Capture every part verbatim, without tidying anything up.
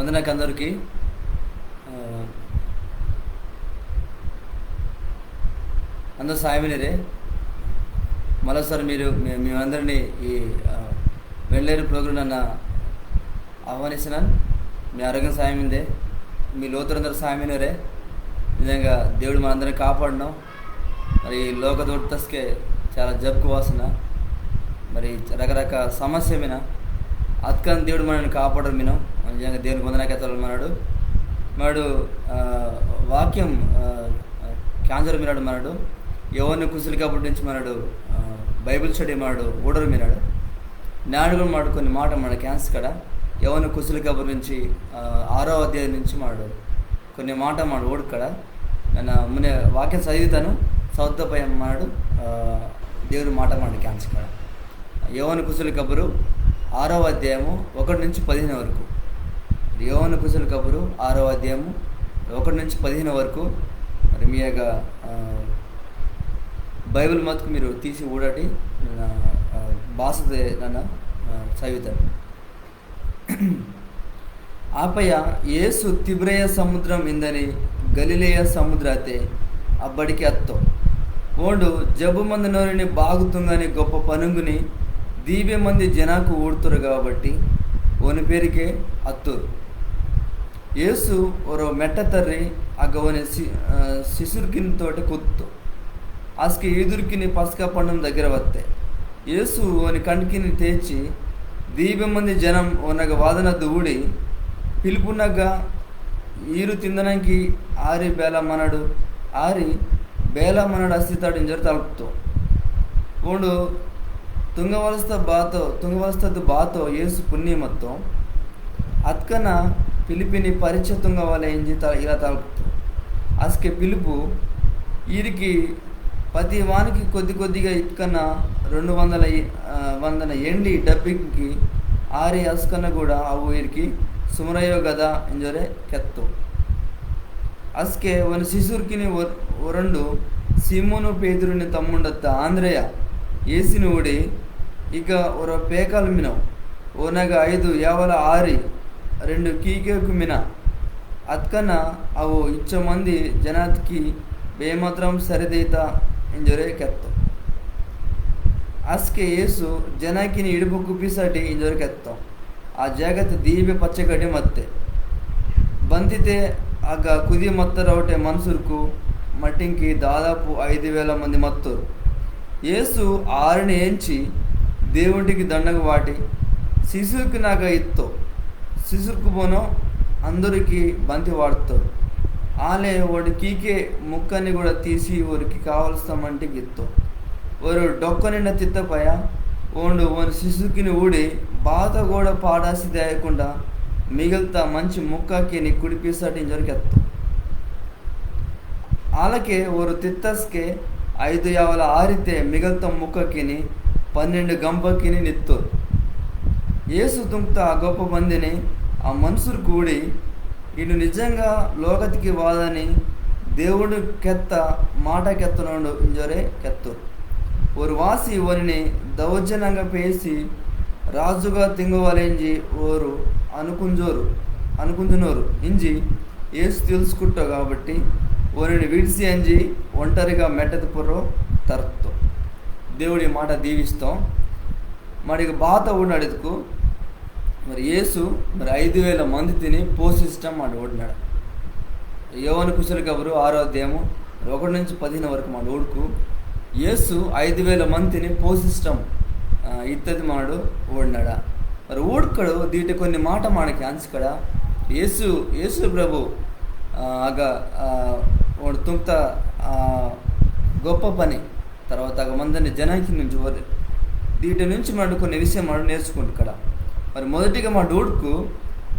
వందనాకు అందరికీ. ఆ, అందరు సాయమినరే. మరోసారి మీరు మీ, మీ అందరినీ ఈ, ఆ, వెండ్లేరు ప్రోగ్రామ్ నన్న ఆహ్వానిస్తున్నాను. మీ ఆరోగ్యం సాయమిందే, మీ లోతులందరూ సాయమినరే. నిజంగా దేవుడు మనందరినీ కాపాడను. మరి ఈ లోక దొడ్తస్కే చాలా జబ్బు వాసన, మరి రకరకాల సమస్య మిన అత్కన్ దేవుడు మనని కాపాడరు మినో. నిజంగా దేవునికి వందనాకు ఎత్తలు మనడు. మనడు, ఆ, వాక్యం, ఆ, క్యాన్సర్ మినడు మనడు. యోవాను కుసలి కబురు నుంచి మనడు, ఆ, బైబిల్ స్టడీ మనడు ఊడరు మినడు. నాడు కూడా మనడు కొన్ని మాట మన క్యాన్స్ కడ యోవాను కుసలి కబురు నుంచి, ఆ, ఆరో అధ్యాయం నుంచి మనడు కొన్ని మాట మనడు ఊడుకు కడ. నన్న మున్నే వాక్యం చదువుతాను, చదువుతా పై మనడు, ఆ, దేవుని మాట మనడు క్యాన్స్ కడ. యోవాను కుసలి కబురు ఆరవ అధ్యాయము ఒకటి నుంచి పదిహేను వరకు. యోవాను కుసలి కబురు ఆరవ అధ్యాయము ఒకటి నుంచి పదిహేను వరకు. మరి మీ యొక్క, ఆ, బైబిల్ మతుకు మీరు తీసి ఊడటి, ఆ, ఆ, భాషతే నన్న, ఆ, చదువుతాను. ఆపయ యేసు తిబ్రెయ సముద్రం ఇందని గలిలేయ సముద్రతే అబ్బడికి అత్తో. ఓండు జబ్బు మందినోరిని బాగు తుంగని గొప్ప పనుంగుని దీబె మంది జనాకు ఊడుతురు కాబట్టి ఓని పేరుకే అత్తురు. యేసు ఒరో మెట్ట తర్రి అగ్గ ఓని శి-, ఆ, శిశుర్కిని తోటి కుత్తో. అస్కె యూదుర్కిని పస్కా పండుం దగ్గర వత్తె. యేసు ఓని కండ్కిని తేచి, దీబె మంది జనం ఓనగ వాదనద్దు ఊడి, పిలుపునగ ఈరు తిందనంకి ఆరి బేల మనడు, ఆరి బేల మనడు అస్తితాడు ఇంజోరె తల్ప్తో. ఓండు తుంగవలస్త బాతో, తుంగవలస్తద్దు బాతో యేసు పున్ని మత్తో. అత్కన పిలిపిని పరీక్ష తుంగవాలె ఇంజి త-, ఇలా తల్ప్తో. అస్కె పిలుపు ఈరికి పతి వానికి కొద్ది కొద్దిగా ఇత్కన రెండు వందల ఎ-, ఆ, వందన ఎండి డబ్బింకి ఆరి అస్కన కూడా అవు ఈరికి సుమరయో గదా ఇంజోరె కెత్తో. అస్కె ఓని శిశుర్కిని ఒ-, ఒరోండు సీమోను పేతురుని తమ్ముండత్త ఆంద్రెయ యేసుని ఊడి, ఇక ఒరో పేకాల్ మినో, ఓనగ ఐదు యావల ఆరి, రెండు కీకేకు మిన, అత్కన అవు ఇచ్చ మంది జనాత్కి బేమాత్రం సరిదైత ఇంజోరె కెత్తో. అస్కె యేసు జనాకిని ఇడుపుకు పిసాటి ఇంజోరె కెత్తో. ఆ జాగత్ దీబె పచ్చగడ్డి మత్తె. బంతితె అగ్గ కుది మత్తరవుటె మన్సుర్కు మట్టింకి దాదాపు ఐదు వేల మంది మత్తోరు. యేసు ఆరిని ఏంచి దేవుడికి దండగ వాటి శిశుర్కినగ ఇత్తో. శిశుర్కు బోనో అందరికి బంతి వాట్తోరు. ఆలె ఓడి కీకె ముక్కని కూడా తీసి ఓరికి కావలస్త మంటికి ఇత్తో. ఓరు డొక్కనిన తిత్తపయ ఓండు ఓని శిశుర్కిని ఊడి బాత కూడా పాడాసి దాయకుండా మిగల్త మంచి ముక్కకిని కుడిపిసాటి ఇంజోరె కెత్తో. ఆలకె ఓరు తిత్తస్కె ఐదు యావల ఆరితె మిగల్త ముక్కకిని పన్నెండు గంపకిని నిత్తోరు. యేసు తుంగ్త ఆ గొప్ప మందిని ఆ మన్సుర్కు ఊడి, ఈండు నిజంగా లోకతికి వాదని దేవుడు కెత్త మాట కెత్తనోండు ఇంజోరె కెత్తోరు. ఓరు వాసి ఓనిని దౌర్జన్యంగా పేసి రాజుగా తింగవాలెంజి ఓరు అనుకుంజోరు, అనుకుంజునోరు ఇంజి యేసు తెలుసుకుట్టో కాబట్టి ఓనిని విడిసి అంజి ఒంటరిగా మెట్టది పొర్రో తర్తో. దేవుడి మాట దీవిస్తాం. మరి ఇక బాత ఊడినాడు ఎదుకు మరి యేసు మరి ఐదు వేల మందితిని పోషించటం మాట ఊడినాడు. యోవాను కుసలి కబురు ఆరో అధ్యాయము మరి ఒకటి నుంచి పదిహేను వరకు మాట ఊడుకు యేసు ఐదు వేల మందితిని పోషించటం, ఆ, ఇత్తది మాడు ఊడినాడా. మరి ఊడుకడు దీటి కొన్ని మాట మాడకి అంచుకడ యేసు, యేసు ప్రభు, ఆ, అగ, ఆ, ఓడు తుంగ్త, ఆ, గొప్ప పని తర్వాత అగ మందని జనానికి నుంచి వరి-, దీటి నుంచి మనడు కొన్ని విషయం మనడు నేర్చుకుంటు కడ. మరి మొదటిగా మనడు ఊడుకు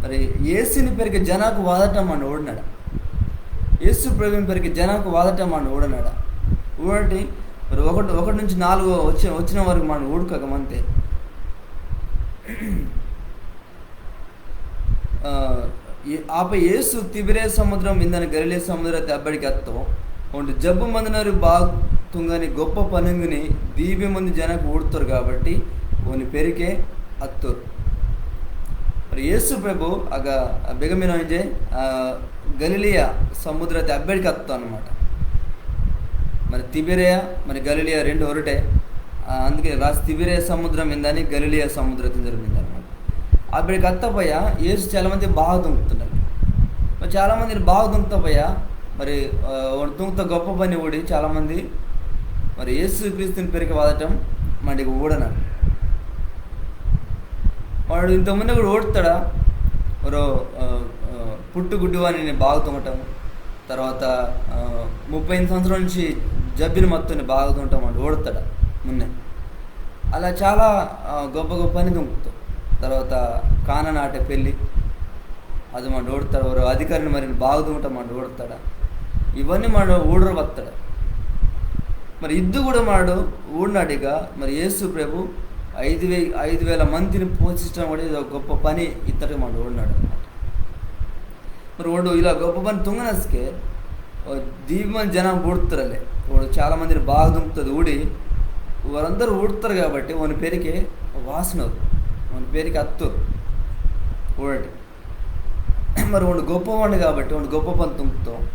మరి యేసుని పెరిగే జనాకు వాదటం మనడు ఊడినాడు. యేసు ప్రభుని పెరిగే జనాకు వాదటం మనడు ఊడనాడు. ఊడటి మరి ఒకటి, ఒకటి నుంచి నాలుగు వచ్చి, వచ్చిన వరకు మనడు ఊడుకగ మంతే. ఆ, ఏ-, ఆపై యేసు తిబిరే సముద్రం ఇందని గలిలే సముద్రతే అబ్బడికి అత్తో. ఓండు జబ్బు మందినోరి బాగు తుంగని గొప్ప పనుంగుని దీబె మంది జనాకు ఊడుతోరు కాబట్టి ఓని పెరికే అత్తోరు. యేసు ప్రభు అగ బెగ మినో ఇంజె, ఆ, గలిలియా సముద్రతె అబ్బెడికి అత్తో అన్నమాట. మరి తిబెరియా, మరి గలిలియా రెండు ఒరటే. ఆ, అందుకే రాసి తిబెరియా సముద్రం మిందని గలిలియా సముద్రతె ఇంజోరె మిందన్నమాట. అబ్బెడికి అత్త పయ్య యేసు చాలా మంది బాగు తుంగ్తుండాలి. మరి చాలా మందిని బాగు తుంగ్త పయ్య మరి, ఆ, ఓండు తుంగ్త గొప్ప పని ఊడి చాలా మంది మరి యేసు క్రీస్తుని పెరికె వాదటం మండికి ఊడనాడు. వాడు ఇంతకుముందు కూడా ఓడుతాడా? మరో, ఆ, ఆ, పుట్టు గుడ్డివానిని బాగు తుంగటం, తర్వాత, ఆ, ముప్పై ఎనిమిది సంవత్సరాల నుంచి జబ్బిన మత్తుని బాగు తుంగటం వాడు ఓడుతాడా మున్నే? అలా చాలా, ఆ, గొప్ప గొప్ప పని తుంగుతాం. తర్వాత కానా నాటె పెళ్ళి, అది మాడు ఓడుతాడా? మరో అధికారిని మరి బాగు తుంగటం మాడు ఓడుతాడా? ఇవన్నీ మాడు ఊడరు వస్తాడా? మరి ఇద్దు కూడా మాడు ఊడినాడిగా మరి యేసు ప్రభు ఐదు వే-, ఐదు వేల మందిని పోషించడం కూడా ఇది ఒక గొప్ప పని ఇత్తడికి మాడు ఊడినాడు అనమాట. మరి వాడు ఇలా గొప్ప పని తుంగనస్కే ఓ దీపి మంది జనం ఊడుతారలే. వాడు చాలా మందిని బాగు తుంగుతుంది ఊడి, వారందరూ ఊడుతారు కాబట్టి వాని పేరుకే వాసనరు, వాని పేరుకి అత్తురు ఊడటి. మరి వాడు గొప్పవాడు కాబట్టి వాడు గొప్ప పని తుంగుతాం.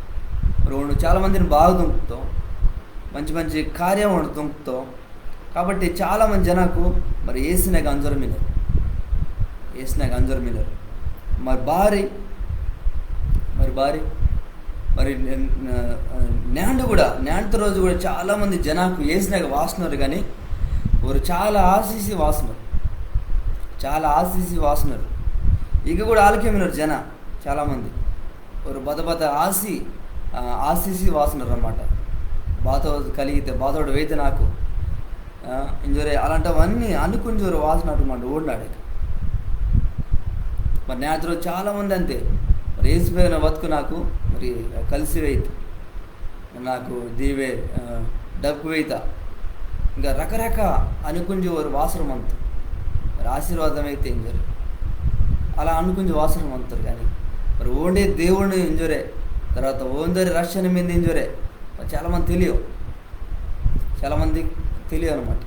మరి వాడు చాలా మందిని బాగు తుంగుతాం, మంచి మంచి కార్యం వాడు తుంగుతాం. కాబట్టి చాలా మంది జనాకు మరి ఏసునాగ అంజోర్ మినోరు, ఏసునాగ అంజోర్ మినోరు. మరి బారి, మరి బారి, మరి నే-, నే-, నేండు కూడా, నేంటి రోజు కూడా చాలా మంది జనాకు ఏసునాగ వాసనరు కానీ, వారు చాలా ఆశిసి వాసనరు, చాలా ఆశిసి వాసనరు. ఇక కూడా ఆలకే మినోరు జన చాలా మంది. వారు బత బత ఆసి, ఆ, ఆశిసి వాసనరు అన్నమాట. బాతో కలిగితే, బాతోడు వేయితే నాకు, ఆ, ఇంజోరే అలాంటివన్నీ అనుకుంజోరు వాసనట్టు మాడు ఊడినాడు ఇక. మరి నేంటి రోజు చాలా మంది అంతే. మరి ఏసు పేరున బతుకు నాకు మరి కలిసి వేయితే, నాకు దీవే, ఆ, డబ్బు వేయితా, ఇంకా రకరక అనుకుంజోరు వాసన మంతు. మరి ఆశీర్వాదం అయితే ఇంజోరే అలా అనుకుంజి వాసన మంతారు కానీ, మరి ఓండే దేవుడు ఇంజోరే, తర్వాత ఓందరి రక్షణ మీద ఇంజోరే మరి చాలా మంది తెలియవు, చాలా మంది తెలియవు అనమాట.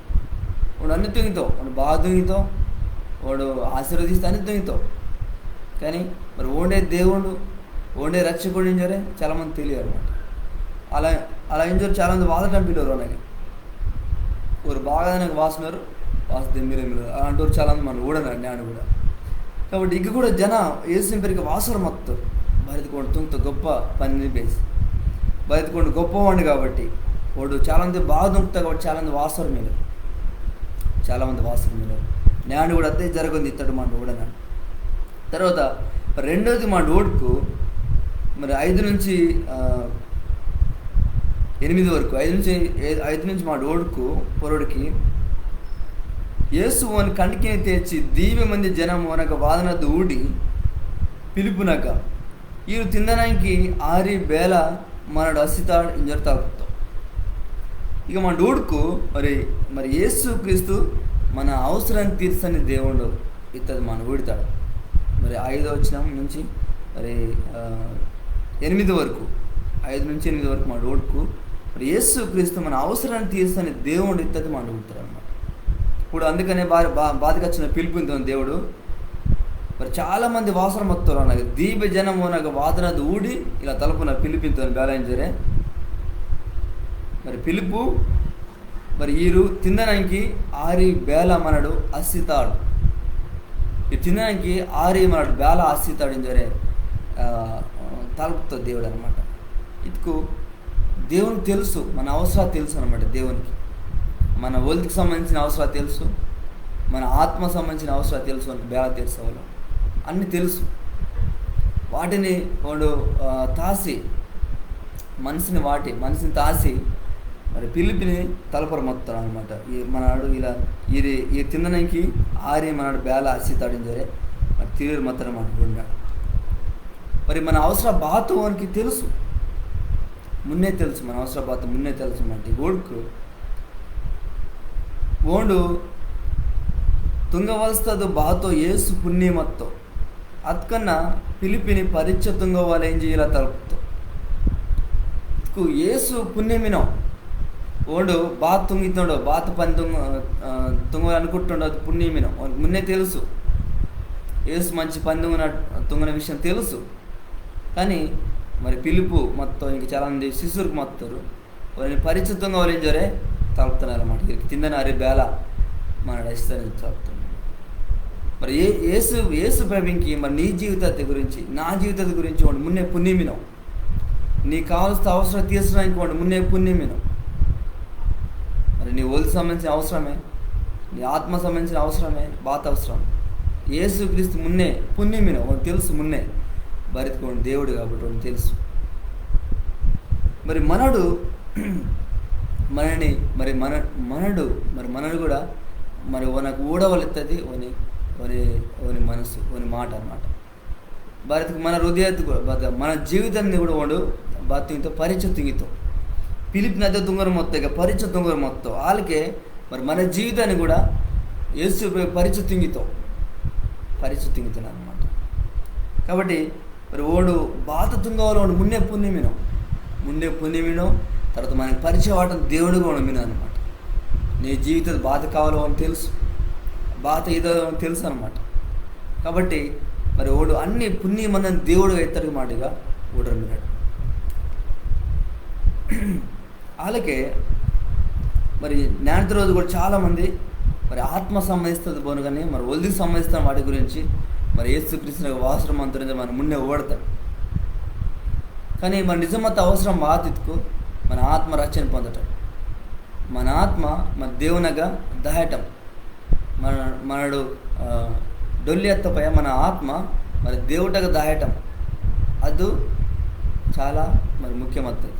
వాడు అన్ని తుంగితో, వాడు బాగా తుంగితో, వాడు ఆశీర్వదిస్తే అన్ని తుంగితో. కానీ మరి ఓండే దేవుడు, ఓండే రక్షకుడు ఇంజోరే చాలా మంది తెలియవు అనమాట. అలా, అలా ఇంజోరు చాలా మంది వాదటం పిల్లోరు అలాగే. వారు బాగా నాకు వాసనరు, వాసు దెమ్మిరెమ్మిరు అలాంటి వారు చాలా మంది మనం ఊడనాడు నేండు కూడా. కాబట్టి ఇక కూడా జన ఏసు పేరుకి వాసన మత్తు, బయటకు వాడు తుంగితో గొప్ప పనిని పేసి, బయటకు వాడు గొప్పవాడు కాబట్టి వాడు చాలా మంది బాగా తుంగుతా కాబట్టి చాలా మంది వాసన మీద, చాలా మంది వాసన మీద. నేండు కూడా అదే జరగంది ఇత్తడు మాట ఊడనాడు. తర్వాత రెండోది మాట ఊడుకు మరి ఐదు నుంచి, ఆ, ఎనిమిది వరకు, ఐదు నుంచి, ఏ-, ఐదు నుంచి మాట ఊడుకు పొరడికి యేసు ఓని కండికిని తేచి దీవె మంది జనం ఓనగ వాదనదు ఊడి పిలుపునగ ఈరు తిందనాంకి ఆరి బేల మనడు అసితాడు ఇంజోరు తలుపుతో. ఇక మన ఊడుకు మరి, మరి యేసు క్రీస్తు మన అవసరం తీర్చని దేవుడు ఇత్తది మన ఊడితాడు. మరి ఐదో వచనం నుంచి మరి, ఆ, ఎనిమిది వరకు, ఐదు నుంచి ఎనిమిది వరకు మన ఊడుకు మరి యేసు క్రీస్తు మన అవసరాన్ని తీర్చని దేవుడు ఇత్తది మన ఊడతాడు అనమాట. ఇప్పుడు అందుకనే బా-, బా-, బాధకు వచ్చిన పిలుపుతో దేవుడు మరి చాలా మంది వాసన మత్తోరు అనగా దీప జనం ఓనగ వాదనది ఊడి ఇలా తలుపున పిలిపితో బేల ఇంజోరే. మరి పిలుపు మరి ఈరు తిందనాంకి ఆరి బేల మనడు అసితాడు. ఈ తిందనాంకి ఆరి మనడు బేల అసితాడు ఇంజోరే, ఆ, తలుపుతో దేవుడు అనమాట. ఇదికు దేవునికి తెలుసు, మన అవసరాలు తెలుసు అనమాట దేవునికి. మన ఒలికి సంబంధించిన అవసరాలు తెలుసు, మన ఆత్మ సంబంధించిన అవసరాలు తెలుసు, బేల తెలుసు, అన్ని తెలుసు. వాటిని వాడు, ఆ, తాసి, మనసుని వాటి, మనసుని తాసి మరి పిలిపిని తలపర మొత్తాడు అనమాట. ఈ మనడు ఇలా ఈ, ఈ తిందనాంకి ఆరి మనడు బేల అసితాడు ఇంజోరే మరి తిరిగి మొత్తం మనడు ఊడినాడు. మరి మన అవసర బాత వానికి తెలుసు, మున్నే తెలుసు, మన అవసర బాత మున్నే తెలుసు. మరి ఊడుకు ఓండు తుంగవలస్తదు బాతో యేసు పున్ని మత్తో. అత్కన్న పిలిపిని పరీక్ష తుంగవాలెంజి ఇలా తలుపుతో. ఇదికు యేసు పున్ని మినో. ఓండు బాత తుంగితోండో, బాత పని తుంగ-, ఆ, తుంగవాలనుకుంటుండో అది పున్ని మినో. ఓనికి మున్నే తెలుసు. యేసు మంచి పని తుంగన తుంగన విషయం తెలుసు. కానీ మరి పిలుపు మొత్తం, ఇంకా చాలామంది శిష్యుర్కు మొత్తోరు, ఓని పరీక్ష తుంగవాలింజోరే తలుపుతున్నారు అన్నమాట. వీరికి తిందని అరే బేల మనడు ఇస్తానని తలుపుతున్నాడు. మరి ఏ యేసు యేసు ప్రభుకి మరి నీ జీవితత గురించి, నా జీవితత గురించి ఓండు మున్నే పున్ని మినో. నీకు కావాల్సిన అవసరం తీర్చడానికి ఓండు మున్నే పున్ని మినో. మరి నీ ఒళ్ళు సంబంధించిన అవసరమే, నీ ఆత్మ సంబంధించిన అవసరమే, బాత అవసరం. యేసుక్రీస్తు మున్నే పున్ని మినో, ఓండు తెలుసు మున్నే. బారిత్కు ఓండు దేవుడు కాబట్టి ఓండు తెలుసు. మరి మనడు మనని మరి మన మనడు మరి మనడు కూడా మరి ఓనకు ఊడవలెత్తది ఓని ఓని ఓని మనసు, ఓని మాట అన్నమాట. బారిత్కు మన హృదయత కూడా, బాత మన జీవితాన్ని కూడా ఓండు బాత తుంగితో, పరీక్ష తుంగితో. పిలిప్ నద్ద తుంగోరు మొత్తం, ఇక పరీక్ష తుంగోరు మొత్తం. ఆలకే మరి మన జీవితాన్ని కూడా యేసు ప్రభు పరీక్ష తుంగితో, పరీక్ష తుంగితో అన్నమాట. కాబట్టి మరి ఓండు బాత తుంగవాలో ఓండు మున్నే పున్ని మినో, మున్నే పున్ని మినో. తర్వాత మనకి పరీక్ష వాటం దేవుడుగా ఓండు మినో అన్నమాట. నీ జీవితం బాత కావాలో ఓనికి తెలుసు, బాత ఏదో ఓనికి తెలుసు అన్నమాట. కాబట్టి మరి ఓండు అన్ని పున్ని మందని దేవుడు ఇత్తడి మాటగా ఊడరు మినడు. ఆలకే మరి నేంటి రోజు కూడా చాలామంది మరి ఆత్మ సంబంధిస్తుంది పోను కానీ మరి ఒల్దికి సంబంధిస్తున్న వాటి గురించి మరి యేసుక్రీస్తుని వాసరం అంతరించి మన మున్నే ఊడతాడు. కానీ మన నిజమత్త అవసరం బాతిత్కు మన ఆత్మ రక్షణ పొందటం, మన ఆత్మ మన దేవునగా దాయటం, మన మనడు ఆ, డొల్లి ఎత్తపై మన ఆత్మ మరి దేవుటగా దాయటం, అది చాలా మరి ముఖ్యమత్తది.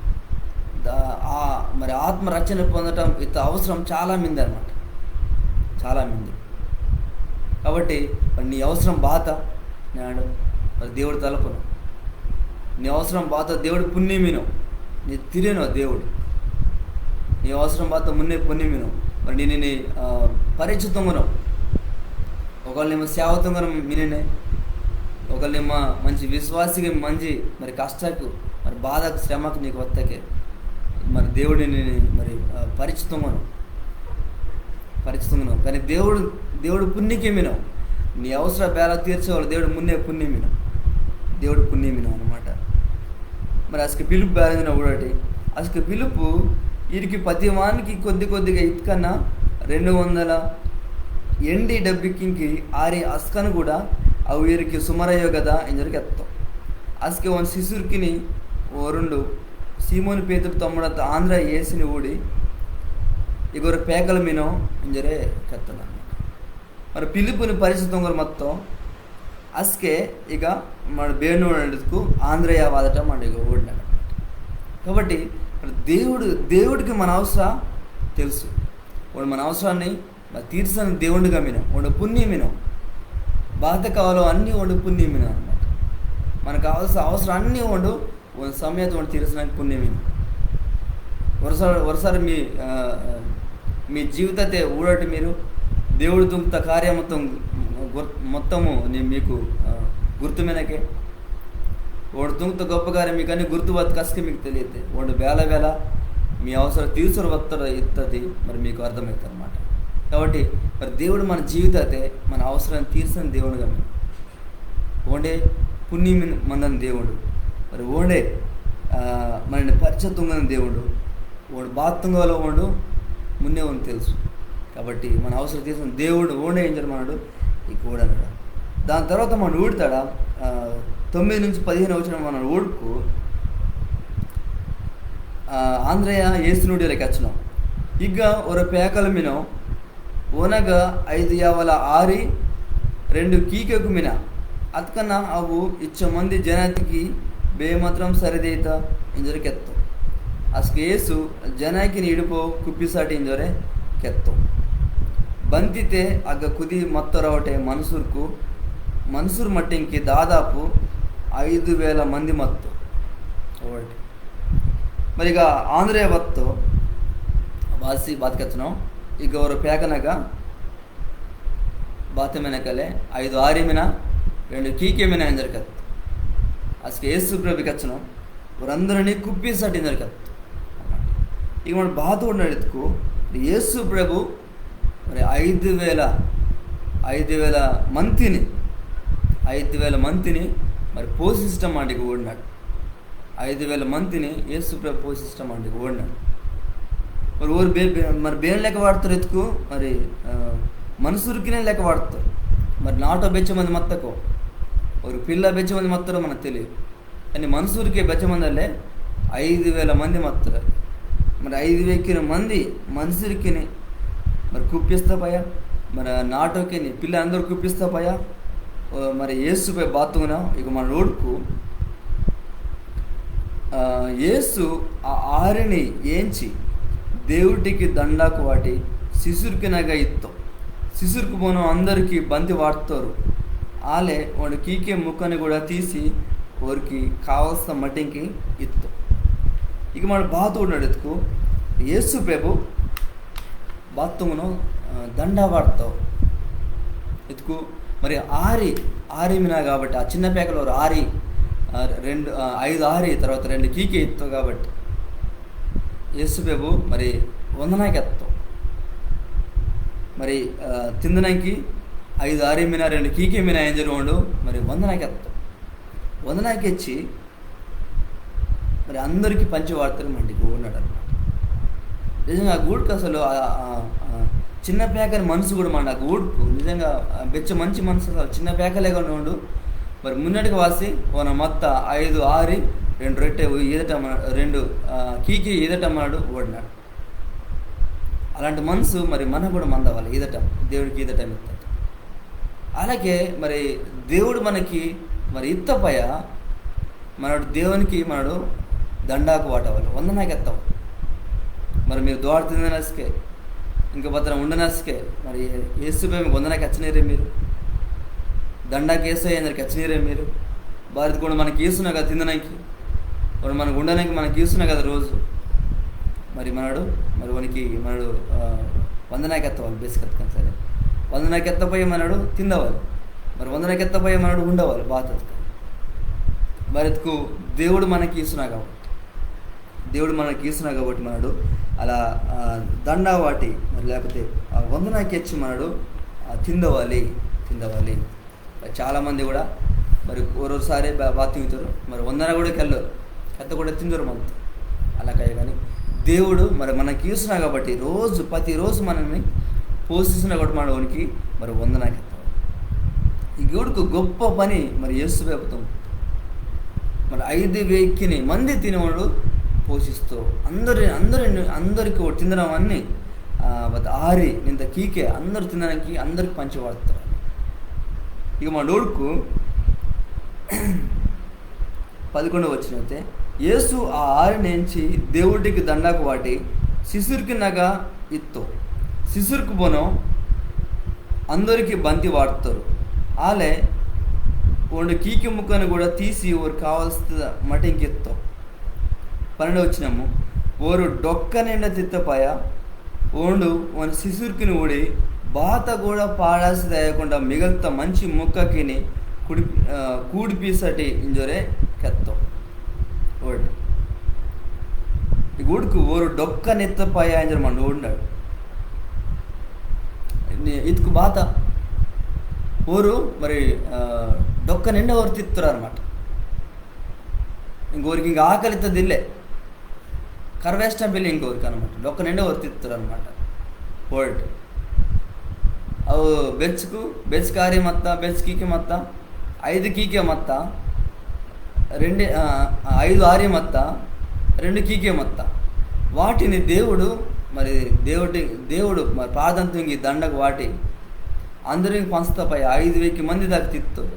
దా ఆ మరి ఆత్మ రక్షణ పొందటం ఇంత అవసరం చాలా మింది అనమాట, చాలా మింది. కాబట్టి మరి నీ అవసరం బాత నేడు మరి దేవుడు తలపను. నీ అవసరం బాత దేవుడు పున్ని మినో, నీ తిరేనో దేవుడు. నీ అవసరం బాత మున్నే పున్ని మినో. మరి నేను నీ ఆ, పరీక్ష తుంగను. ఒకవేళ నిమ్మ సేవ తుంగను మినినే, ఒకవేళ నిమ్మ మంచి విశ్వాసిగా మంచి మరి కష్టకు మరి బాధకు శ్రమకు నీకు వత్తకే మరి దేవుడిని మరి ఆ, పరీక్ష తుంగను, పరీక్ష తుంగను. కానీ దేవుడు దేవుడు పున్నికే మినో, నీ అవసర బేల తీర్చేవాళ్ళు దేవుడు మున్నే పున్ని మినో, దేవుడు పున్ని మినో అనమాట. మరి అసలు పిలుపు బేల ఊడటి, అసలు పిలుపు వీరికి ప్రతి వానికి కొద్ది కొద్దిగా ఇత్కన్నా రెండు వందల ఎండి డబ్బికింకి ఆరి అస్కను కూడా అవి వీరికి సుమరయ్యో కదా ఇంజరికి ఎత్తో. అసలు ఓని శిశుర్కిని ఓ రెండు సీమోను పేతురు తమ్ముడత్త ఆంధ్ర యేసుని ఊడి ఇగొరు పేకల మినో ఇంజరే కెత్తన. మరి పిలుపుని పరిస్థితి మొత్తం అస్కే ఇక మన బేను ఆంధ్రయ వాదట మన ఇక ఊడినాడు. కాబట్టి మరి దేవుడు దేవుడికి మన అవసరం తెలుసు, వాడు మన అవసరాన్ని మరి తీర్చని దేవుడిగా మినో, వాడు పున్ని మినో, బాధ కావాలో అన్నీ వాడు పున్ని మినో అనమాట. మనకు కావాల్సిన అవసరం అన్నీ వాడు ఓని సమయత ఓండు తీర్చడానికి పున్ని మినో. వరుసారి వరుసారి మీ ఆ, మీ జీవితతే ఊడటి మీరు దేవుడు తుంగ్త కార్య మొత్తం గుర్- మొత్తము నీ- మీకు ఆ, గుర్తు మినకే. ఓండు తుంగ్త గొప్ప కార్యం మీకు అన్ని గుర్తు వత్త కసకి మీకు తెలియతే ఓండు బేల బేల మీ అవసరం తీర్చరు వత్తడ ఇత్తది మరి మీకు అర్థమవుతుంది అనమాట. కాబట్టి మరి దేవుడు మన జీవితతే మన అవసరాన్ని తీర్చని దేవుడుగా మినో. ఓండే పున్ని మిన్- మందని దేవుడు. మరి ఓండే ఆ, మనని పరిచ తుంగని దేవుడు. ఓండు బాత్తుంగాలో ఓండు మున్నే ఓండు తెలుసు. కాబట్టి మన అవసరం తీర్చని దేవుడు ఓండే ఇంజర్ మనడు ఈ కూడనడు. దాని తర్వాత మనం ఊడతాడా ఆ, తొమ్మిది నుంచి పదిహేను వచనం మనం ఊడుకు ఆ, ఆంధ్రయ యేసునుడి లెక్క వచ్చినాం. ఇక ఒరో పేకల మినో ఓనగా ఐదు యావల ఆరి రెండు కీకెకు మిన అత్కన అవు ఇచ్చ మంది జనాతికి బేమాత్రం సరిదేత ఇంజొరె కెత్తో. అస్కె యేసు జనాకిని ఇడుపో కుప్పిసాటి ఇంజొరె కెత్తో. బంతితే అగ్గ కుది మత్తొరవటె మనుసుర్కు మనుసుర్ మట్టింకి దాదాపు ఐదు వేల మంది మత్తో. ఓల్డ్. మరి ఇక ఆంధ్రయ వత్తో బాసి బాత కెత్తనో ఇక ఒరో పేకనగా బాత మినకలే ఐదు ఆరి మిన రెండు కీకె మిన ఇంజొరె కెత్తో. అస్కె యేసు ప్రభు కెత్తనో వారందరినీ కుప్పిసాటి ఇంజొరె కెత్తో. ఇక మన బాత ఊడినాడు ఇత్కు యేసు ప్రభు మరి ఐదు వేల ఐదు వేల మంతిని ఐదు వేల మందిని మరి పోషించటం మాటికి ఓడినాడు. ఐదు వేల మందిని యేసు ప్రభు పోషించటం మాటికి ఓడినాడు. మరి ఓరు బే-, బే-, మరి బేన్ లెక్క వాడతారు ఎత్తుకు, మరి, ఆ, మనుషులకినే లెక్క వాడతారు. మరి నాటో బెచ్చ మంది మత్తకో, ఓరు పిల్ల బెచ్చ మంది మత్తారో మనకు తెలియదు. కానీ మనుషులకే బెచ్చ మంది అల్లే ఐదు వేల మంది మత్తారు. మరి ఐదు వేల మంది మనుషులకిని మరి కుప్పిస్తా పయ, మరి నాటోకిని పిల్ల అందరూ కుప్పిస్తా పయ, ఓ, మరి యేసు ప్రభు బాతుంగన ఇక మన ఊడుకు, ఆ, యేసు ఆ ఆరిని ఏంచి దేవుడికి దండాకు వాటి శిశుర్కినగా ఇత్తో. శిశుర్కు పోను అందరికీ బంతి వాడుతారు. ఆలే ఓండు కీకే ముక్కని కూడా తీసి ఓరికి కావలసిన మటింకి ఇత్తో. ఇక మన బాత ఊడినాడు ఎత్తుకు యేసు ప్రభు బాత్తుంగను, ఆ, దండా వాడతావు. ఎత్తుకు మరి ఆరి, ఆరి మినా కాబట్టి ఆ చిన్న పేకలో ఆరి, ఆ, రెండు, ఆ, ఐదు ఆరి, తర్వాత రెండు కీకే ఇత్తో కాబట్టి యేసు ప్రభు మరి వందనాకి ఎత్తో. మరి, ఆ, తిందనాకి ఐదు ఆరి మినా, రెండు కీకే మినా ఏం జరుగుండు, మరి వందనాకి ఎత్తో. వందనాకి ఎచ్చి మరి అందరికీ పంచి వాడతారు మంటికి ఓడినాడు అనమాట. నిజంగా ఆ గూడుకు అసలు ఆ, ఆ, ఆ చిన్న పేకని మనసు కూడా మన ఆ గూడుకు నిజంగా ఆ బెచ్చ మంచి మనసు అసలు చిన్న పేకలేగా ఉండు. మరి మున్నటికి వాసి ఓన మొత్త ఐదు ఆరి, రెండు రొట్టె ఈదటం, రెండు, ఆ, కీకి ఈదటం అన్నాడు ఓడినాడు. అలాంటి మనసు మరి మనకు కూడా మందవాలి, ఈదటం, దేవుడికి ఈదటం ఇత్తది. అలాగే మరి దేవుడు మనకి మరి ఇత్తపయ మనడు దేవునికి మనడు దండాకు వాటవాలి, వందనాకి ఎత్తాం. మరి మీరు దోడ తిందనసుకే, ఇంకా భద్రం ఉండనసుకే, మరి యేసు ప్రభు మీకు వందనాకి ఎచ్చనీరే మీరు, దండాకి యేసు అందరికి ఎచ్చనీరే మీరు, బారిది కూడా మనకి యేసునగా తిందనాకి, వాడు మనకు ఉండడానికి మనకి ఇస్తున్నా కదా రోజు. మరి మనడు, మరి వానికి మనడు, ఆ, వందనాకెత్తవాలి బేసికత్కని సరే. వందనాకెత్తపోయి మనడు తిందవాలి. మరి వందనాకెత్తపోయి మనడు ఉండవాలి బాతత్క. మరి ఎత్తుకు దేవుడు మనకి ఇస్తున్నా కాబట్టి, దేవుడు మనకి ఇస్తున్నా కాబట్టి మనడు అలా, ఆ, దండా వాటి మరి లేకపోతే ఆ వందనాకి ఎచ్చి మనడు, ఆ, తిందవాలి, తిందవాలి. చాలామంది కూడా మరి ఒరొసారి బా-, బాత తింటారు, మరి వందన కూడా కెళ్ళరు, కథ కూడా తిందరు మనతో. అలా కాయ కానీ దేవుడు మరి మనకి ఇస్తున్నా కాబట్టి రోజు, ప్రతిరోజు మనల్ని పోషిస్తున్నా కాబట్టి మనకి మరి వందనాకి ఎత్తాం. ఈ గూడుకు గొప్ప పని మరి యేసు ప్రభుత్వం. మరి ఐదు వేకిని మంది తినేవాడు పోషిస్తూ అందరి, అందరి, అందరికీ తినడం అన్ని, ఆ, బట్ ఆరి నింత కీకే అందరు తినడానికి అందరికి పంచి వాడతారు. ఇక మా డోడ్కు పదకొండవ వచనం అయితే, యేసు ఆ ఆరి నుంచి దేవుడికి దండాకు వాటి శిశుర్కినగా ఇత్తో. శిశుర్కు బోనో అందరికీ బంతి వాడతారు. ఆలే ఓండు కీకి ముక్కను కూడా తీసి ఓరు కావాల్సిన మటింకి ఇత్తో. పన్నెండవ వచనము, ఓరు డొక్క నిండా తిత్తపాయ, ఓండు ఓని శిశుర్కిని ఊడి, బాత కూడా పాడాసి దాయకుండా మిగల్త మంచి ముక్కకిని కుడి-, ఆ, కూడిపీసటి ఇంజోరే కెత్తో. ఓడు. ఈ గూడుకు ఓరు డొక్క నెత్తపాయ ఇంజోరు మన ఓడినాడు. ని-, ఇతుకు బాత ఓరు మరి, ఆ, డొక్క నిండా ఓరు తిత్తురు అనమాట. ఇంకోరికి ఇంకా ఆకలి ఇత్తది ఇల్లే, కర్వేస్టం పిల్లి ఇంకోరికి అనమాట. డొక్క నిండా ఓరు తిత్తురు అనమాట. ఓల్డ్ అవు బెచ్చుకు, బెచ్చుకు ఆరి మత్త, బెచ్చుకి మత్త, ఐదు కీకే మత్త, రెండు, ఆ, ఐదు ఆరి మత్త, రెండు కీకే మత్త. వాటిని దేవుడు మరి దేవుడి, దేవుడు మరి ప్రార్థన తుంగి దండకు వాటి అందరికి పంచుతాపై ఐదు వేకి మంది దాకా తిత్తురు.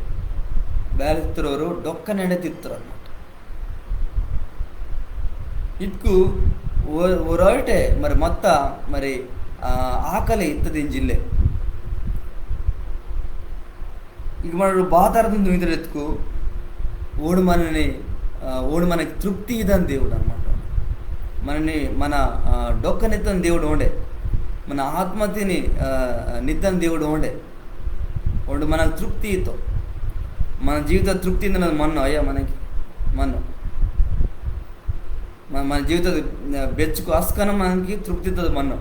బేల తిత్తురు, డొక్క నిండా తిత్తురు అనమాట. ఇటుకు ఒ-, ఒరొటే మరి మత్త మరి, ఆ, ఆకలి ఇత్తది ఇంజిల్లే. ఇక మనడు బాతారదం తుంగితడు ఎత్తుకు ఓడు మనని, ఆ, ఓడు మనకి తృప్తి ఇదని దేవుడు అనమాట. మనని మన, ఆ, డొక్కనెత్తని దేవుడు ఓండే, మన ఆత్మతిని, ఆ, నిత్తని దేవుడు ఓండే. ఓండు మనకు తృప్తి ఇత్తో. మన జీవిత తృప్తి ఇత్తది మన్ను అయ్యా మనకి, మన్ను. మన, మన జీవిత, ఆ, బెచ్చుకు అస్కన మనకి తృప్తి ఇత్తది మన్ను.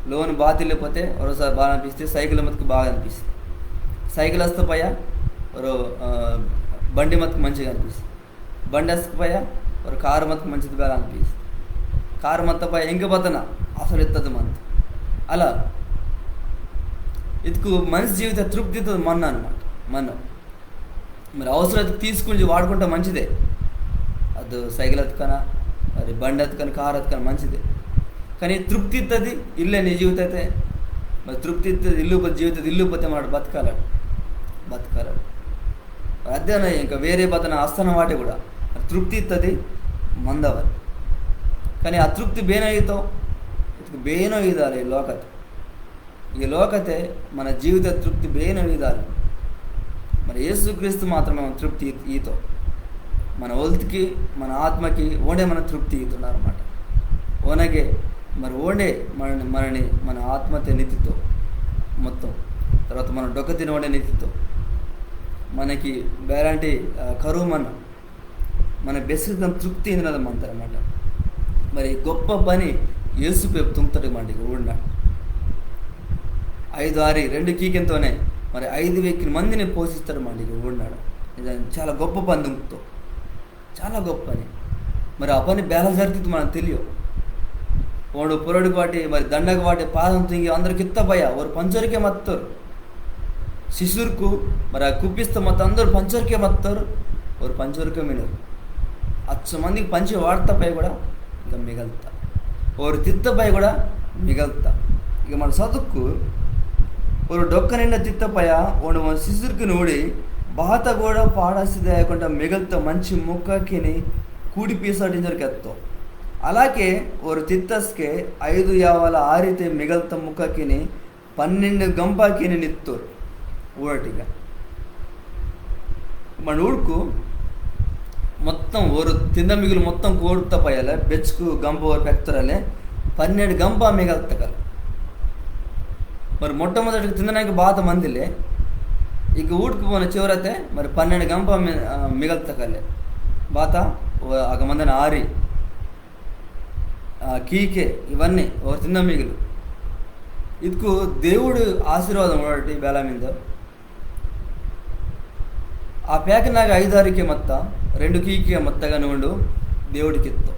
లోన్ బాతిల్లే పోతే ఒరోసారి బాగా అనిపిస్తే, సైకిల్ మతుకు బాగా అనిపిస్తే, సైకిల్ వస్తా పయ్యా, ఒరో, ఆ, బండి మత్కు మంచిగా అనిపిస్తుంది. బండి అస్కు పయ ఒరో కారు మత్కు మంచిది బేల అనిపిస్తుంది. కారు మత్త పయ ఇంక బతన అసలు ఇత్తది మంత్. అలా ఇత్కు మనిషి జీవిత తృప్తి ఇత్తది మన్ను అనమాట. మన్ను మరి అవసరం తీసి కొంచెం వాడుకుంటే మంచిదే. అది సైకిల్ అత్తుకనా, మరి బండి అత్తుకని, కారు అత్తుకని మంచిదే. కానీ తృప్తి ఇత్తది ఇల్లే నీ జీవిత అయితే. మరి తృప్తి ఇత్తది ఇల్లు పోతే, జీవిత ఇల్లు పోతే మనడు బతకాలడు, బతకాలడు. మరి అదేనా ఇంకా వేరే బతన ఆస్థానం వాటే కూడా మరి తృప్తి ఇత్తది మందవది. కానీ ఆ తృప్తి బేనో ఈతో, ఇత్కు బేనో ఈదాలి ఈ లోకతే. ఈ లోకతే మన జీవిత తృప్తి బేనో ఈదాలి. మరి యేసుక్రీస్తు మాత్రమే మన తృప్తి ఈ-, ఈతో. మన ఒల్తికి, మన ఆత్మకి ఓండే మన తృప్తి ఈతుండ అనమాట. ఓనగే మరి ఓండే మన, మనని, మన ఆత్మతే నిత్తితో మొత్తం. తర్వాత మన డొక్కతిని ఓండే నిత్తితో. మనకి బేలాంటి, ఆ, కరువు మన, మన బెస్కెత్కి తృప్తి ఇందనది మంతనమాట. మరి గొప్ప పని యేసు పేపు తుంగ్తడు మండికి ఊడినాడు. ఐదు ఆరి రెండు కీకెంతోనే మరి ఐదు వేకిన మందిని పోషిస్తాడు మండికి ఊడినాడు. ఇది చాలా గొప్ప పని తుంగ్తో, చాలా గొప్ప పని. మరి ఆ పని బేల జరిగితే మనకు తెలియో. ఓండు పొరడు వాటి, మరి దండకు వాటి పాదం తుంగి అందరికి ఇత్త పయ, ఓరు పంచోరికే మత్తోరు. శిష్యుర్కు మరి ఆ కుప్పిస్త మత్త అందరు పంచోరికే మత్తోరు, ఓరు పంచోరికే మినోరు. అచ్చ మందికి పంచి వాడ్త పయ కూడా ఇంకా మిగల్త, ఓరు తిత్త పయ కూడా మిగల్త. ఇక మన సదుక్కు ఓరు డొక్క నిండ తిత్త పయ ఓండు మన శిష్యుర్కిని ఊడి బాత కూడా పాడాసిదే అయ్యకుండా మిగల్త మంచి ముక్కకిని కూడి పీసాటింజోరు కెత్తో. అలాగే ఓరు తిత్తస్కే ఐదు యావల ఆరితే మిగల్త ముక్కకిని పన్నెండు గంపాకిని నిత్తోరు. ఊడటిగా మన ఊడుకు మొత్తం ఓరు తింద మిగులు మొత్తం కోడుత పయ్యాలే, బెచ్చుకు గంప ఓరు పెక్తోరలే, పన్నెండు గంప మిగల్తకల్. మరి మొట్టమొదటిగా తిందనాకి బాత మందిలే, ఇక ఊడుకు పోన చివరతే మరి పన్నెండు గంప మి-, ఆ, మిగల్తకలే. బాత ఓ అగ మందన ఆరి, ఆ, కీకే ఇవన్నీ ఓరు తింద మిగులు. ఇద్కు దేవుడు ఆశీర్వాదం ఊడటి బేల మిందో. ఆ పేకనాగ ఐదారికే మత్త, రెండు కీకే మత్తగా నూండు దేవుడికి ఇత్తో.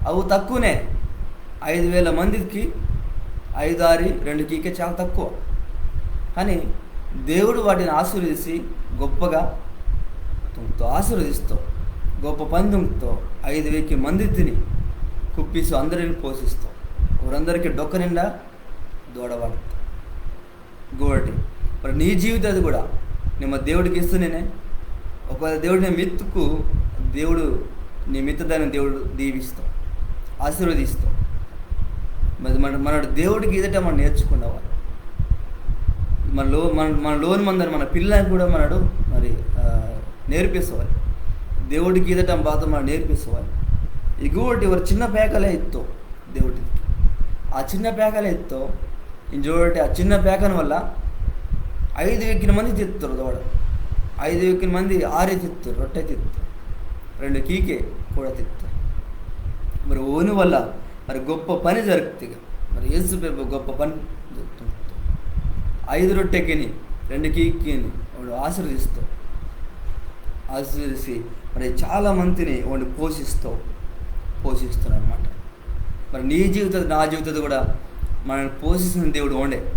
అవు తక్కువనే, ఐదు వేల మందికి ఐదారి రెండు కీకే చాలా తక్కువ. కానీ దేవుడు వాటిని ఆశీర్వదించి గొప్పగా తుంగ్తో, ఆశీర్వదిస్తో, గొప్ప పని తుంగ్తో, ఐదు వేకి మంది తిని కుప్పిస్తూ అందరిని పోషిస్తో, వారందరికీ డొక్క నిండా దూడవాడుతో. గోడటి. మరి నీ జీవితం అది కూడా నిమ్మ దేవుడికి ఇస్తూనేనే. ఒకవేళ దేవుడిని మిత్తుకు దేవుడు నీ మిత్తదాన్ని దేవుడు దీవిస్తాం, ఆశీర్వదిస్తాం. మరి మన, మన దేవుడికి ఈదటం మనం నేర్చుకుండవాలి. మన లో-, మన, మన లోన్ మందని మన పిల్లలకు కూడా మనడు మరి, ఆ, నేర్పిస్తవాలి. దేవుడికి ఈదటం బాధ మనం నేర్పిస్తవాలి. ఇగోటి ఒక చిన్న పేకలే ఇత్తో దేవుడికి. ఆ చిన్న పేకలే ఇత్తో ఇంజోటి ఆ చిన్న పేకన వల్ల ఐదు వెక్కిన మంది తిత్తురు దోడ. ఐదు వెక్కిన మంది ఆరే తిత్తురు, రొట్టె తిత్తురు, రెండు కీకే కూడా తిత్తురు. మరి ఓని వల్ల మరి గొప్ప పని జరుగుతుంది. మరి యేసు ప్రభు గొప్ప పని జరుగుతుంది. ఐదు రొట్టెకిని, రెండు కీకిని వాడు ఆశీర్వదిస్తూ, ఆశీర్వదించి మరి చాలా మందిని వాడు పోషిస్తూ, పోషిస్తున్నాడు అనమాట. మరి నీ జీవితం, నా జీవితం కూడా మనల్ని పోషిస్తున్న దేవుడు ఓండే.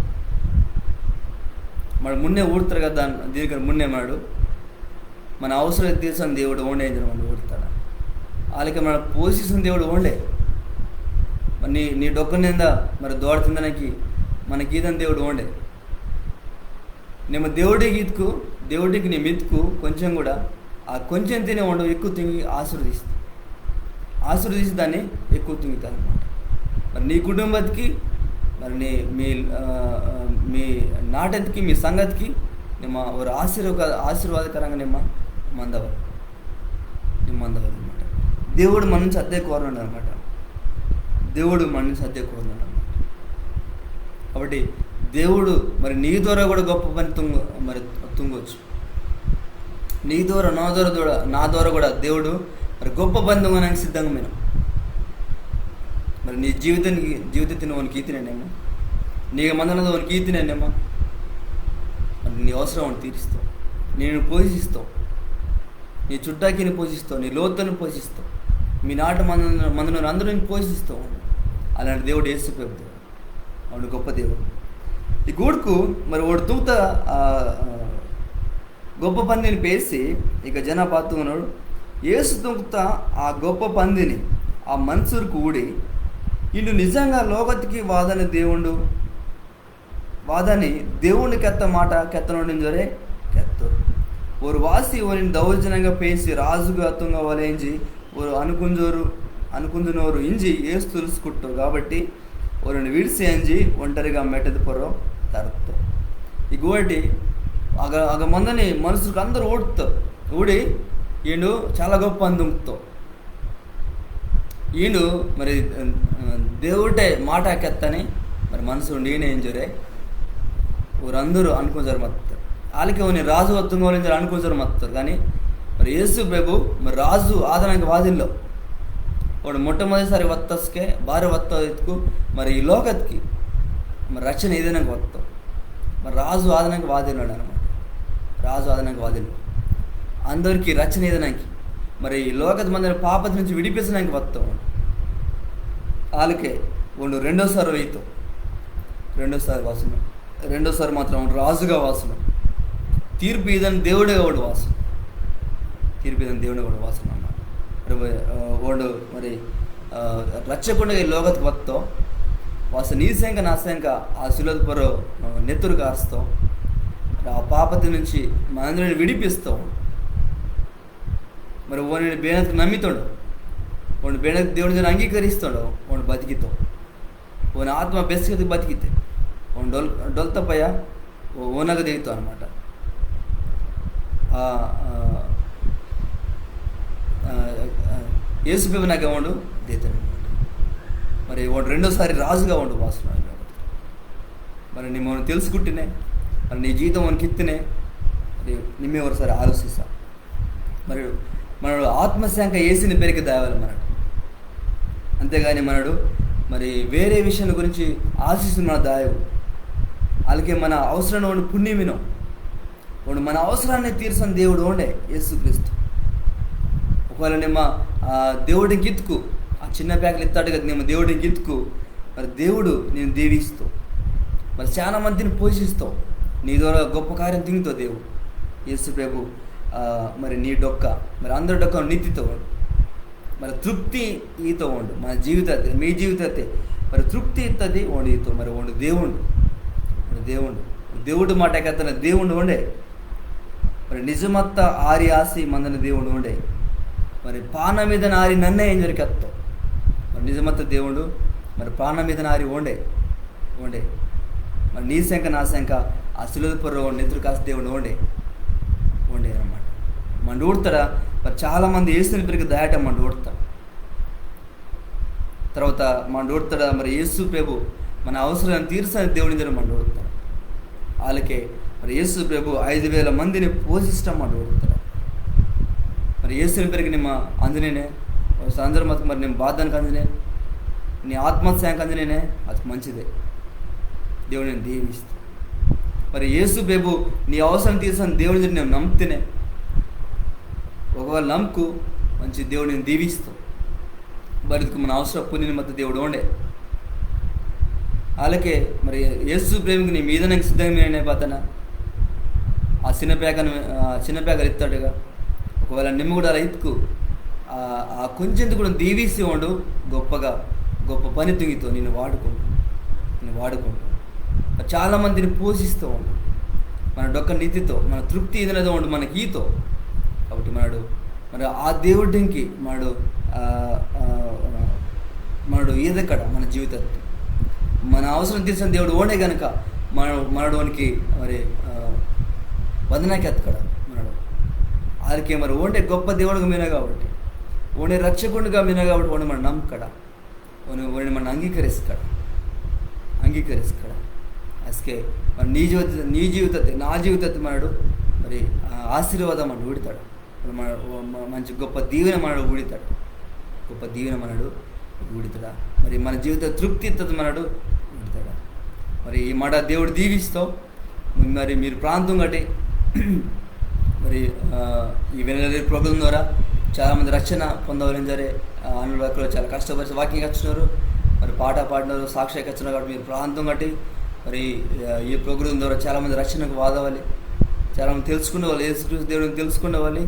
మరి మున్నే ఊడతారు కదా, దాని దీనికన్నా మున్నే మనడు మన అవసరం తీర్చిన దేవుడు ఓండే ఇంజి మనడు ఊడతాడు. అలాగే మన పోషిస్తున్న దేవుడు ఓండే. మరి నీ, నీ డొక్క నింద మరి దోడ తిందనకి మనకి ఈదని దేవుడు ఓండే. నిమ్మ దేవుడికి ఇత్కు, దేవుడికి నిమ్మ ఇత్కు కొంచెం కూడా ఆ కొంచెం తినే వాడు ఎక్కువ తిని ఆశీర్వదిస్తా, ఆశీర్వదించి దాన్ని ఎక్కువ తింగుతా అనమాట. మరి నీ కుటుంబత్కి, మరి నీ, మీ, ఆ, ఆ, మీ నాటెత్కి, మీ సంగతికి నిమ్మ ఒక ఆశీర్వ-, ఆశీర్వాదకరంగా నిమ్మ మందవాలి, నిమ్మ మందవాలి అనమాట. దేవుడు మన నుంచి అదే కోరనాడు అనమాట. దేవుడు మన నుంచి అదే కోరనాడు అనమాట. కాబట్టి దేవుడు మరి నీ ద్వారా కూడా గొప్ప పని తుంగ-, మరి తుంగొచ్చు. నీ ద్వారా, నా ద్వారా కూడా, నా ద్వారా కూడా దేవుడు మరి గొప్ప పని తుంగడానికి సిద్ధంగా పోయినా. మరి నీ జీవితానికి, జీవితతిని వానికి ఈతినేనేమో, నీకు మందనది వానికి ఈతినేనేమో, మరి నీ అవసరం వాడిని తీరుస్తావు. నిన్ను పోషిస్తావు. నీ చుట్టాకిని పోషిస్తావు, నీ లోతుని పోషిస్తావు, మీ నాట మంద మందనోరు అందరూ నేను పోషిస్తావు. అలాంటి దేవుడు యేసు ప్రభు. అవును, గొప్ప దేవుడు. ఈ గూడుకు మరి ఓడు తుంగ్త ఆ, ఆ, గొప్ప పందిని పేసి ఇక జన పాతుకున్నాడు. యేసు తుంగ్త ఆ గొప్ప పందిని ఆ మనుషులకు ఊడి, ఇండు నిజంగా లోకతికి వాదని దేవుండు, వాదని దేవుండు కెత్త మాట కెత్తనోడు ఇంజోరే కెత్తో. ఓరు వాసి ఓనిని దౌర్జన్యంగా పేసి రాజుగా తుంగ వలెంజి ఓరు అనుకుంజోరు, అనుకుందునోరు ఇంజి యేసు తెలుసుకుట్టో. కాబట్టి ఓరిని విడిసి అంజి ఒంటరిగా మెట్టది పొర్రో తరుత్తో. ఈ గోటి అగ అగ మందని మనుషులకు అందరూ ఊడుతో. ఊడి ఈండు చాలా గొప్ప అందుంగుతో. ఈండు మరి ఆ, దేవుడే మాట కెత్తని మరి మనుషుడు ఈయన ఇంజోరే ఓరందరూ అనుకుంజోరు మత్తారు. వాళ్ళకి ఓని రాజు వత్తుంగోలింజోరు అనుకుంజోరు మత్తారు. కానీ మరి యేసు ప్రభు మరి రాజు ఆదనానికి వాదిల్లో. ఓడు మొట్టమొదటిసారి వత్తస్కే బారి వత్త ఎత్తుకు మరి ఈ లోకత్కి మరి రచన ఏదైనా వత్తాం. మరి రాజు ఆదనానికి వాదిల్లోడు అనమాట. రాజు ఆదనానికి వాదిల్లో. అందరికీ రచన ఏదనానికి మరి ఈ లోకత మందిని పాపతి నుంచి విడిపించడానికి వత్తాం. వాళ్ళకే ఓండు రెండోసారి వెయితో. రెండోసారి వాసన. రెండోసారి మాత్రం ఓండు రాజుగా వాసన. తీర్పు ఈదని దేవుడే ఓండు వాసన. తీర్పు ఈదని దేవుడే ఓండు వాసన అన్నమాట. మరి, ఆ, ఓండు మరి ఆ, రక్షకుండుగా ఈ లోకత్కి వత్తో. వాస నీ సెంక నా సెంక ఆ సిలువతి పొర్రో ఆ, నెత్తురు కార్స్తో. ఆ పాపతి నుంచి మనందరిని విడిపిస్తో. మరి ఓనిని బేనత్కి నమ్మితోండు. ఓండు బేనత్కి దేవుని జన అంగీకరిస్తోండు. ఓండు బతికితో. ఓని ఆత్మ బెస్కెత్కి బతికితే. ఓండు డొల్ డొల్తపయ ఓ ఓనగ దేగితో అనమాట. ఆ, ఆ, ఆ, ఆ, యేసు ప్రభునగ ఓండు దేతనమాట. మరి ఓండు రెండోసారి రాజుగా ఓండు వాసన. మరి నిమ్మ తెలుసుకుంటేనే, మరి నీ జీవితం ఓనికి ఇస్తేనే, మరి నిమ్మే ఒకసారి ఆలోచిస్తా. మరి మనడు ఆత్మశాంక యేసుని పెరిగి దాయవాలి మనడు. అంతేగాని మనడు మరి వేరే విషయాల గురించి ఆశిస్తున్న దాయవు. అలాగే మన అవసరం ఓండు పుణ్యమినో. ఓండు మన అవసరాన్ని తీర్చని దేవుడు ఓండే యేసుక్రీస్తు. ఒకవేళ నిమ్మ ఆ, దేవుడికి ఇత్తుకు, ఆ చిన్న పేకలు ఇస్తాడు కదా, నిమ్మ దేవుడికి ఇత్తుకు, మరి దేవుడు నేను దీవిస్తూ, మరి చాలా మందిని పోషిస్తూ, నీ ద్వారా గొప్ప కార్యం తింగుతో దేవుడు యేసు ప్రభు. ఆ, మరి నీ డొక్క, మరి అందరి డొక్క నిత్తితో, మరి తృప్తి ఈతో ఓండు. మన జీవితతే, మీ జీవితతే మరి తృప్తి ఇత్తది ఓండు ఈతో. మరి ఓండు దేవుడు, ఓండు దేవుడు, దేవుడు మాట కత్తన దేవుడు ఓండే. మరి నిజమత్త ఆరి ఆసి మందన దేవుడు ఓండే. మరి పాన మీద నారి నన్నే ఏం జరిగేస్తో. మరి నిజమత్త దేవుడు, మరి పాన మీద నారి ఓండే. ఓండే. మరి నీ సెంక నా సెంక ఆ సిలువ పొర్రో నెత్తురు కాసి దేవుడు ఓండే. ఓండే అనమాట. మన ఊడతాడా? మరి చాలా మంది యేసుని పెరిగి దాయటం మన ఊడతాడు. తర్వాత మన ఊడతాడా? మరి యేసు ప్రభు మన అవసరాన్ని తీర్చని దేవుడి దగ్గర మన ఊడతాడు. వాళ్ళకే మరి యేసు ప్రభు ఐదు వేల మందిని పోషించడం మన ఊడతాడు. మరి యేసుని పెరిగి నిమ్మ అంజనేనే, సాయంత్రం మతకు మరి నేను బాధనకు అంజనే, నీ ఆత్మత్యానికి అంజనేనే, అది మంచిదే. దేవుడిని దీవిస్తాను. మరి యేసు ప్రభు నీ అవసరం తీర్చని దేవుడి దగ్గర నేను నమ్ముతేనే, ఒకవేళ నమ్ముకు మంచి దేవుడిని దీవిస్తావు. బరిదికు మన అవసరం పుణ్యని మత్త దేవుడు ఓండే. అలాగే మరి యేసు ప్రేమకి నీ మీదనకి సిద్ధంగా బాతన ఆ చిన్నపేకను, ఆ చిన్నపేకలు ఇస్తాడుగా. ఒకవేళ నిమ్మ కూడా అలా ఇత్తుకు ఆ, ఆ కొంచెంది కూడా దీవిసి ఓండు గొప్పగా గొప్ప పని తుంగితో నిన్ను వాడుకుంటు, నిన్ను వాడుకుంటు. చాలా మందిని పోషిస్తూ ఓండు. మన డొక్క నిత్తితో, మన తృప్తి ఏదైనా ఓండు మనకి ఈతో. కాబట్టి మనడు మరి ఆ దేవుడికి మనడు, ఆ, ఆ, మనడు ఏదక్కడ మన జీవితత్తే మన అవసరం తీర్చిన దేవుడు ఓండే గనుక మన మనడు వానికి మరి, ఆ, వందనాకి ఎత్తకడ మనడు. ఆరికే మరి ఓండే గొప్ప దేవుడుగా మీనా కాబట్టి, ఓండే రక్షకుండుగా మీనా కాబట్టి ఓండే మన నమ్మకడ, ఓని ఓని మన అంగీకరిస్తాడు, అంగీకరిస్తాడు. అసకే మరి నీ జీవిత, నీ జీవితతే, నా జీవితతే మనడు మరి ఆ ఆశీర్వాదం మనడు ఊడితాడు. మన, మ-, మంచి గొప్ప దీవెన మనడు ఊడితాడు. గొప్ప దీవెన మనడు ఊడితాడా? మరి మన జీవిత తృప్తి ఇత్తది మనడు ఊడితాడా? మరి ఈ మాట దేవుడు దీవిస్తావు. మరి మీరు ప్రాంతం కట్టి మరి ఆ, ఈ వెన్నెల ప్రోగ్రాం ద్వారా చాలా మంది రక్షణ పొందవాలని సరే, ఆ, అనురాకులు చాలా కష్టపరిచి వాక్యం కచ్చినారు, మరి పాట పాడినారు, సాక్ష్యం కచ్చినారు కాబట్టి మీరు ప్రార్థన కట్టి మరి ఆ, ఈ ప్రోగ్రాం ద్వారా చాలా మంది రక్షణకు వాదవాలి, చాలా మంది తెలుసుకుండవాలి, యేసుక్రీస్తు దేవుడిని తెలుసుకుండవాలి.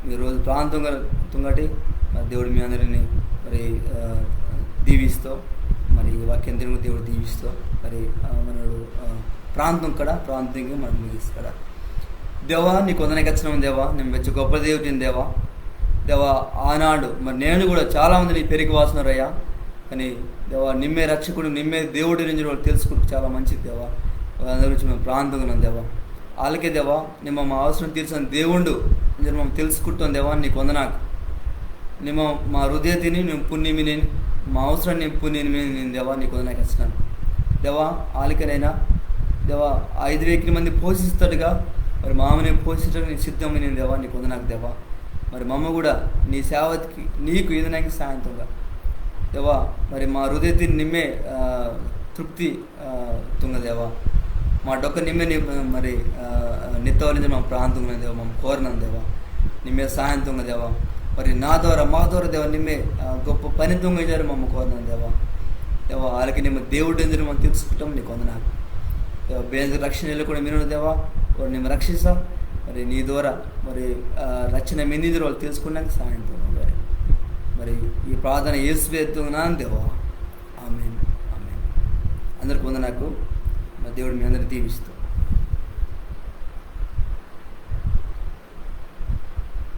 మీరు రోజు ప్రార్థన తుంగటి మరి దేవుడు మీ అందరినీ మరి ఆ, దీవిస్తూ మరి ఈ వాక్యం తిరుగు దేవుడు దీవిస్తూ మరి ఆ, మనడు ఆ, ప్రార్థన కడ ప్రార్థనకి మనం ముగిస్తాడ. దేవా, నీకు వందనకి వచ్చినాం దేవా, నేను మెచ్చ గొప్ప దేవుడిని దేవా. దేవా, ఆనాడు మరి నేను కూడా చాలా మంది నీ పెరిగి వాసినారయ్యా. కానీ దేవా, నిమ్మే రక్షకుడు, నిమ్మే దేవుడు నుంచి వాళ్ళు తెలుసుకుంటూ చాలా మంచిది దేవా. వాళ్ళందరి గురించి మేము ప్రార్థన దేవా. వాళ్ళకే దేవా, నిమ్మ మా అవసరం తీర్చిన దేవుడు ఇంజర్ మమ్మ తెలుసుకుంటాం దేవా, నీకు వందనాకు. నిమ్మ మా హృదయతిని మేము పుణ్యమిని, మా అవసరం నేను పుణ్యమిని నేను దేవా, నీకు వందనాకు ఇస్తున్నాను దేవా. ఆలకనైనా దేవా, ఐదు వేల మంది పోషిస్తాడుగా, మరి మామని పోషించడానికి నేను సిద్ధమని నేను దేవా, నీకు వందనాకు దేవా. మరి మమ్మ కూడా నీ సేవకి నీకు ఈదనాకి సాయంత్రంగా దేవా, మరి మా హృదయతిని నిమ్మే ఆ, తృప్తి ఆ, తుంగ దేవా. మా డొక్క నిమ్మే ని-, మరి ఆ, నిత్తవలించి మా ప్రార్థన దేవా, మా కోరిన దేవా, నిమ్మే సాయం తుంగ దేవా. మరి నా ద్వారా మా ద్వారా దేవా నిమ్మే ఆ, గొప్ప పని తుంగ ఇచ్చారు మా కోరిన దేవా. దేవా, వాళ్ళకి నిమ్మ దేవుడు ఎందుకు మనం తెలుసుకుంటాం నీకు వందనాకు దేవా. బేంజ రక్షణ వెళ్ళకుండా మీరు దేవా, వారు నిమ్మ రక్షిస్తా. మరి నీ ద్వారా మరి ఆ, రక్షణ మింది వాళ్ళు తెలుసుకున్నాక సాయం తుంగ మరి. మరి ఈ ప్రార్థన యేసు ఎత్తున్నాను దేవా. ఆమెన్. ఆమెన్. అందరికి వందనాకు. మా దేవుడు మీ అందరిని దీవిస్తూ